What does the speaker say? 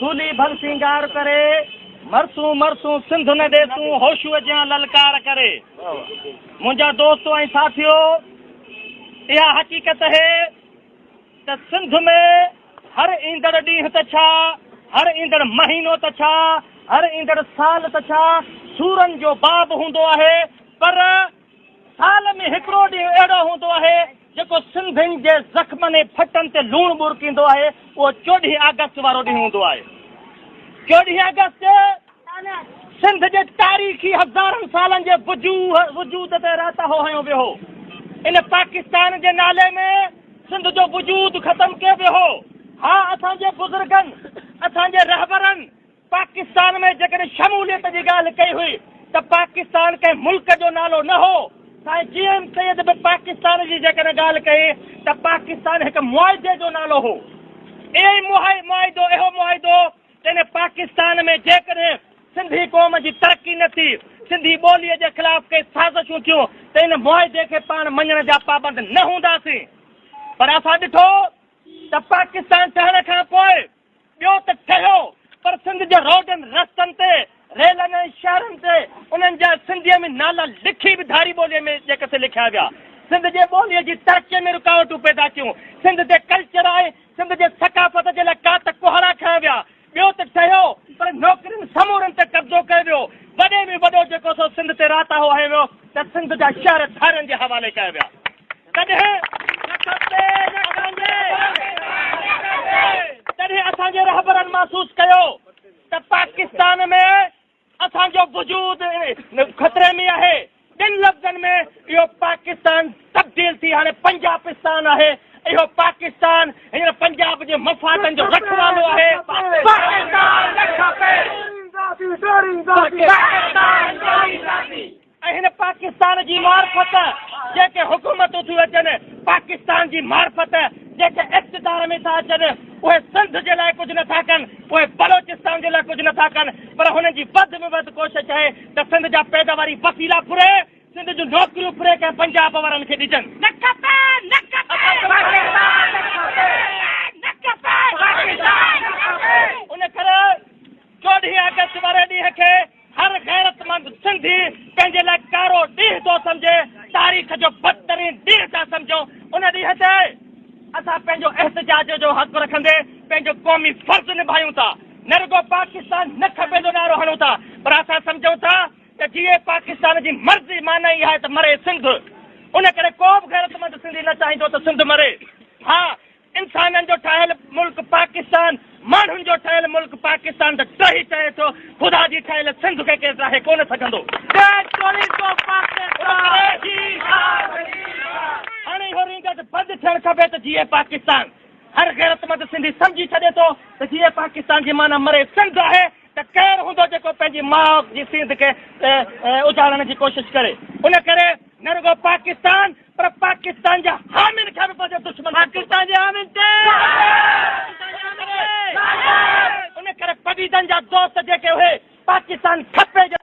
سولي ڀل سينگار ڪري، مرسون مرسون سنڌ نه ڏيسون، هوشوء جيان للڪار ڪري. منهنجا دوستو ۽ ساٿيو، اها حقيقت اهي ته سنڌ ۾ هر ايندڙ ڏينهن ته ڇا، هر ايندڙ مهينو ته ڇا، هر ايندڙ سال ته ڇا، سورن جو باب هوندو آهي، پر سال ۾ هڪڙو ڏينهن اهڙو هوندو آهي، جيڪو سنڌين جي زخمن ۽ ڦٽن تي لوڻ ٻرڪيندو آهي، اهو 14 آگسٽ وارو ڏينهن هوندو آهي. 14 آگسٽ سنڌ جي تاريخي هزارن سالن جي وجود تي راتاهو هنيو ويو هو. ان پاڪستان جي نالي ۾ سنڌ جو وجود ختم ڪيو ويو هو. ها اسان جي بزرگن، اسان جي رهبرن پاڪستان ۾ جيڪڏهن شموليت جي ڳالهه ڪئي هئي ته پاڪستان ڪنهن ملڪ جو نالو نه هو. سائين جي ايم سيد به پاڪستان جي جيڪڏهن ڳالهه ڪئي ته پاڪستان هڪ معاهدي جو نالو هو. اهي معاهدو اهو معاهدو ته ان پاڪستان ۾ جيڪڏهن سنڌي قوم جي ترقي نه ٿي، سنڌي ٻوليء جي خلاف ڪي سازشون ٿيون ته ان معاهدي کي پاڻ مڃڻ جا پابند نه هونداسين. پر اسان ڏٺو ته پاڪستان ٺهڻ کان پوء ٻيو ته ٺهيو پر سنڌ جي روڊن رستن تي، ريلن ۽ شهرن تي انهن جا سنڌيء ۾ نالا لکي به ڌاري ٻوليء ۾ جيڪي سي لکيا ويا. سنڌ جي ٻوليء جي ترقيء ۾ رڪاوٽون پيدا ٿيون. سنڌ جي ڪلچر ۽ سنڌ جي ثقافت جي لاء ڪات ڪهاڙا کنيا ويا. ٻيو ته ٺهيو پر نوڪرين سمورن تي قبضو ڪيو ويو. وڏي ۾ وڏو جيڪو سو سنڌ تي راتاهو هنيو ويو ته سنڌ جا شهر ڌارين جي حوالي ڪيا ويا. تڏهن اسان جي رهبرن محسوس ڪيو ته پاڪستان ۾ اسان جو وجود خطري ۾ آهي. ٻين لفظن ۾ اهو پاڪستان تبديل ٿي هاڻي پنجابستان آهي. اهو پاڪستان هينئر پنجاب جي مفادن جو رکوالو آهي. پاڪستان نه کپي. ۽ هن پاڪستان جي معرفت جيڪي حڪومتون ٿيون اچن، پاڪستان جي معرفت جيڪي اقتدار ۾ ٿا اچن، اهي سنڌ جي لاء ڪجهه نٿا ڪن، اهي بلوچستان جي لاء ڪجهه نٿا ڪن، پر هنن جي وڌ ۾ وڌ ڪوشش آهي ته سنڌ جا پيداواري وسيلا ڦري، سنڌ جون نوڪريون ڦري ڪنهن پنجاب وارن کي ڏجن. نه کپي، نه کپي، پاڪستان نه کپي، نه کپي، پاڪستان نه کپي. ان ڪري 14 آگسٽ واري ڏينهن کي هر غيرتمند سنڌي پنهنجي لاء ڪارو ڏينهن ٿو سمجهي، تاريخ جو بدترين ڏينهن ٿا سمجهون، ان ڏينهن تي اسان پنهنجو احتجاج جو حق رکندي پنهنجو قومي فرض نڀايون ٿا، نه رڳو پاڪستان نه کپي جو نعرو هڻون ٿا پر اسان سمجهون ٿا ته جيئي پاڪستان جي مرضي معنيٰ ئي آهي ته مري سنڌ، ان ڪري ڪو به غيرتمند سنڌي نه چاهيندو ته سنڌ مري، ها انسانن جو ٺاهيل ملڪ پاڪستان، ماڻهن جو ٺهيل ملڪ پاڪستان ته ڊهي چئي ٿو، خدا جي ٺهيل سنڌ کي ڪير ڊاهي ڪونه سگهندو. هاڻي اهو رينگٽ بند ٿيڻ کپي ته جيئي پاڪستان. هر غيرتمند سنڌي سمجهي ڇڏي ٿو ته جيئي پاڪستان جي معنيٰ مري سنڌ آهي ته ڪير هوندو جيڪو پنهنجي ماء جي سينڌ کي اجاڙڻ جي ڪوشش ڪري. ان ڪري نه رڳو پاڪستان پر پاڪستان جي حامين کي به پنهنجو دشمن پاڪستان جي حامين تي ان ڪري پڊعيدن جا دوست جيڪي